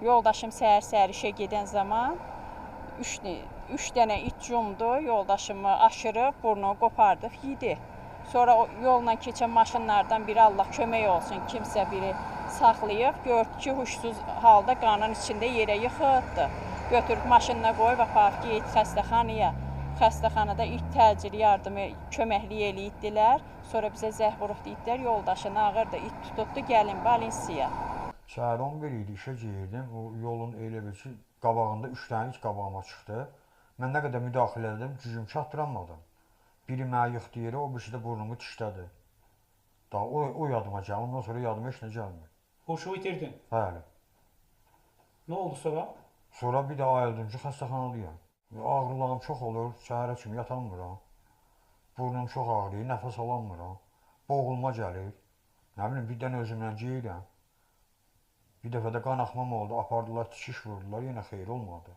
Yoldaşım səhər-səhər işə gedən zaman 3 dənə it cumdu, yoldaşımı aşırıb, burnunu qopardıb yedi. Sonra o yolla keçən maşınlardan biri, Allah kömək olsun, kimsə biri saxlayıb, gördü ki, huşsuz halda qanın içində yerə yıxıbdı. Götürüb maşınına qoyub aparıb ki, xəstəxanaya. Xəstəxanada ilk təcili yardımı köməklik eləyirdilər. Sonra bizə zəng vurub deyidilər, yoldaşın ağırdır, it tutubdu, gəlin balinsiyaya. Səhər 11 idi, işə girdim. O yolun elə bil ki, qabağında 3 dənə it qabağıma çıxdı. Mən nə qədər müdaxilə elədim, gücüm çatdıramadım. Biri mənə yıxdı yerə, o birisi də burnumu dişlədi. Daha o yadıma gəldi, ondan sonra yadıma heç nə gəlmir. Huşu itirdin? Bəli. Nə oldu sonra? Sonra bir də ayıldım ki, xəstəxanadayam. Ağrılarım çox olur, səhərə kimi yatamıram. Burnum çox ağrıyır, nəfəs alamıram. Boğulma gəlir. Nə bilim, birdən özümlə geyirəm. Bir dəfə də qan axmam oldu, apardılar, tikiş vurdular, yenə xeyir olmadı.